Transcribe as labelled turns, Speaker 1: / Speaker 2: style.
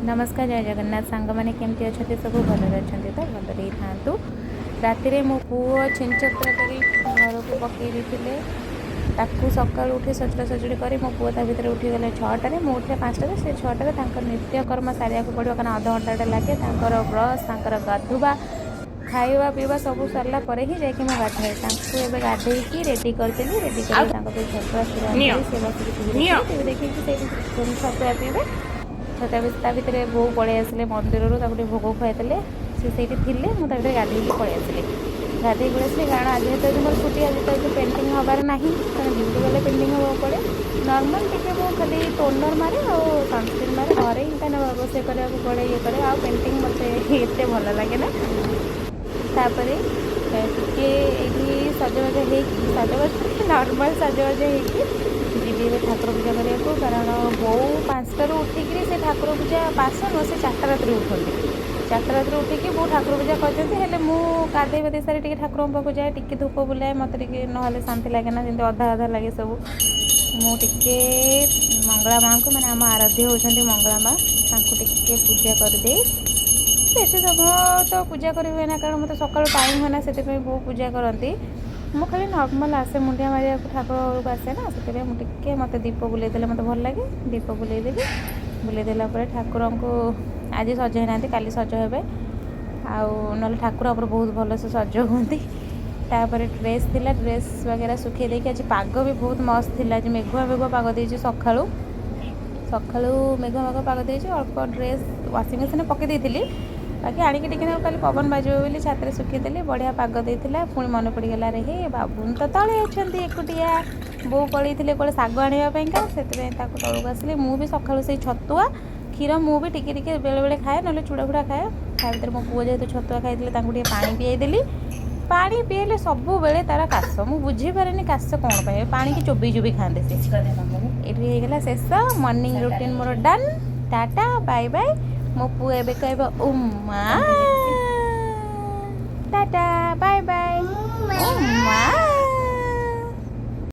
Speaker 1: ନମସ୍କାର, ଜୟ ଜଗନ୍ନାଥ। ସାଙ୍ଗମାନେ, କେମିତି ଅଛନ୍ତି ସବୁ? ଭଲରେ ଅଛନ୍ତି ତ? ଭଲରେ ହିଁ ଥାଆନ୍ତୁ। ରାତିରେ ମୋ ପୁଅ ଛିନଛତ୍ର କରି ଘରକୁ ପକାଇ ଦେଇଥିଲେ। ତାକୁ ସକାଳୁ ଉଠି ସଜଡ଼ା ସଜଡ଼ି କରି, ମୋ ପୁଅ ତା ଭିତରେ ଉଠିଗଲେ 6ଟାରେ, ମୁଁ ଉଠିଲେ 5ଟାରେ, ସେ 6ଟାରେ। ତାଙ୍କର ନିତ୍ୟକର୍ମ ସାରିବାକୁ ପଡ଼ିବ, କାରଣ ଅଧଘଣ୍ଟାଟେ ଲାଗେ। ତାଙ୍କର ବ୍ରସ୍, ତାଙ୍କର ଗାଧୁବା, ଖାଇବା ପିଇବା ସବୁ ସରିଲା ପରେ ହିଁ ଯାଇକି ମୁଁ ଗାଧାଏ। ତାଙ୍କୁ ଏବେ ଗାଧେଇକି ରେଡ଼ି କରିଦେଲି। ରେଡ଼ି କରିକି ତାଙ୍କ ପାଇଁ ଛତୁଆ, କ୍ଷୀର ଆଣିଦେଲି। ସେ ବସିକି ଟିଭି ଦେଖିଲେ। ଟିଭି ଦେଖିକି ସେଇଠି ଛତୁଆ ପିଇବେ। ଛତୁଆ ବି, ତା ଭିତରେ ବୋଉ ପଳେଇ ଆସିଲେ ମନ୍ଦିରରୁ, ତାକୁ ଟିକେ ଭୋଗ ଖୁଆଇଦେଲେ। ସେ ସେଇଠି ଥିଲେ, ମୁଁ ତା ଭିତରେ ଗାଧେଇକି ପଳେଇ ଆସିଲି। ଗାଧେଇକି ପଳେଇ ଆସିଲି, କାରଣ ଆଜି ଯେହେତୁ ଆଜି ମୋର ଛୁଟି, ଆଜି ତ ଆଜି ପେଣ୍ଟିଂ ହେବାର ନାହିଁ, କାରଣ ଡ୍ୟୁଟି ଗଲେ ପେଣ୍ଟିଂ ହେବାକୁ ପଡ଼େ। ନର୍ମାଲ୍ ଟିକେ ମୁଁ ଖାଲି ଟୋନର୍ ମାରେ ଆଉ ସନସ୍କ୍ରିନ୍ ମାରେ ଘରେ ହିଁ, କାହିଁକିନା ରୋଷେଇ କରିବାକୁ ପଡ଼େ, ଇଏ କରେ। ଆଉ ପେଣ୍ଟିଂ ମୋତେ ଏତେ ଭଲ ଲାଗେ ନା। ତାପରେ ଟିକେ ଏଇଠି ସଜବାଜ ହେଇକି, ସଜବାଜ ନର୍ମାଲ୍ ସଜବାଜ ହେଇକି ଯିବି ଏବେ ଠାକୁର ପୂଜା କରିବାକୁ, କାରଣ ବୋଉ 5ଟାରୁ ଉଠିକିରି ସେ ଠାକୁର ପୂଜା, 5ଟା ନୁହଁ, ସେ 4ଟା ରାତିରୁ ଉଠନ୍ତି। 4ଟା ରାତିରୁ ଉଠିକି ବୋଉ ଠାକୁର ପୂଜା କରିଛନ୍ତି। ହେଲେ ମୁଁ ଗାଧେଇ ପାଧେଇ ସାରି ଟିକେ ଠାକୁରଙ୍କ ପାଖକୁ ଯାଏ, ଟିକେ ଧୂପ ବୁଲାଏ। ମୋତେ ଟିକେ ନହେଲେ ଶାନ୍ତି ଲାଗେ ନା, ଯେମିତି ଅଧା ଅଧା ଲାଗେ ସବୁ। ମୁଁ ଟିକେ ମଙ୍ଗଳା ମାଆଙ୍କୁ, ମାନେ ଆମ ଆରାଧ୍ୟ ହେଉଛନ୍ତି ମଙ୍ଗଳା ମା, ତାଙ୍କୁ ଟିକେ ପୂଜା କରିଦେଇ। ବେଶୀ ସମୟ ତ ପୂଜା କରି ହୁଏ ନା, କାରଣ ମୋତେ ସକାଳୁ ଟାଇମ୍ ହୁଏ ନା। ସେଥିପାଇଁ ବୋଉ ପୂଜା କରନ୍ତି। ମୁଁ ଖାଲି ନର୍ମାଲ୍ ଆସେ ମୁଣ୍ଡିଆ ମାରିବାକୁ, ଠାକୁର ଘରକୁ ଆସେ ନା, ସେଥିପାଇଁ ମୁଁ ଟିକେ, ମୋତେ ଦୀପ ବୁଲେଇ ଦେଲେ ମୋତେ ଭଲ ଲାଗେ। ଦୀପ ବୁଲେଇ ଦେଲି। ବୁଲେଇ ଦେଲା ପରେ ଠାକୁରଙ୍କୁ ଆଜି ସଜ ହେଇନାହାନ୍ତି, କାଲି ସଜ ହେବେ। ଆଉ ନହେଲେ ଠାକୁର ଆମର ବହୁତ ଭଲସେ ସଜ ହୁଅନ୍ତି। ତାପରେ ଡ୍ରେସ୍ ଥିଲା, ଡ୍ରେସ୍ ବଗେରା ଶୁଖେଇ ଦେଇକି, ଆଜି ପାଗ ବି ବହୁତ ମସ୍ତ ଥିଲା। ଆଜି ମେଘୁଆ ମେଘୁଆ ପାଗ ଦେଇଛି। ସକାଳୁ ସକାଳୁ ମେଘୁଆ ମେଘୁଆ ପାଗ ଦେଇଛି। ଅଳ୍ପ ଡ୍ରେସ୍ ୱାସିଂ ମେସିନ୍ରେ ପକାଇ ଦେଇଥିଲି, ବାକି ଆଣିକି ଟିକେ ନାକୁ କାଲି ପବନ ବାଜିବ ବୋଲି ଛାତରେ ଶୁଖେଇଦେଲି। ବଢ଼ିଆ ପାଗ ଦେଇଥିଲା। ପୁଣି ମନେ ପଡ଼ିଗଲା ରେ, ହେ ବାବୁନ ତ ତଳେ ଅଛନ୍ତି ଏକୁଟିଆ। ବୋଉ ପଳେଇଥିଲେ କୁଆଡ଼େ ଶାଗ ଆଣିବା ପାଇଁକା, ସେଥିପାଇଁ ତାକୁ ତଳକୁ ଆସିଲି। ମୁଁ ବି ସକାଳୁ ସେଇ ଛତୁଆ କ୍ଷୀର ମୁଁ ବି ଟିକେ ଟିକେ ବେଳେବେଳେ ଖାଏ, ନହେଲେ ଚୁଡ଼ା ଫୁଡ଼ା ଖାଏ। ତା ଭିତରେ ମୋ ପୁଅ ଯେହେତୁ ଛତୁଆ ଖାଇଥିଲେ, ତାଙ୍କୁ ଟିକେ ପାଣି ପିଆଇଦେଲି। ପାଣି ପିଇଲେ ସବୁବେଳେ ତାର କାଶ। ମୁଁ ବୁଝିପାରେନି କାଶ କ'ଣ ପାଇଁ। ପାଣିକି ଚୋବେଇ ଚୋବେଇ ଖାଆନ୍ତି ସେ। ଏଇଠି ହେଇଗଲା ଶେଷ ମର୍ଣ୍ଣିଂ ରୁଟିନ୍ ମୋର। ଡନ୍, ଟାଟା, ବାଇ ବାଇ। ମୋ ପୁଅ ଏବେ କହିବ ଉମା।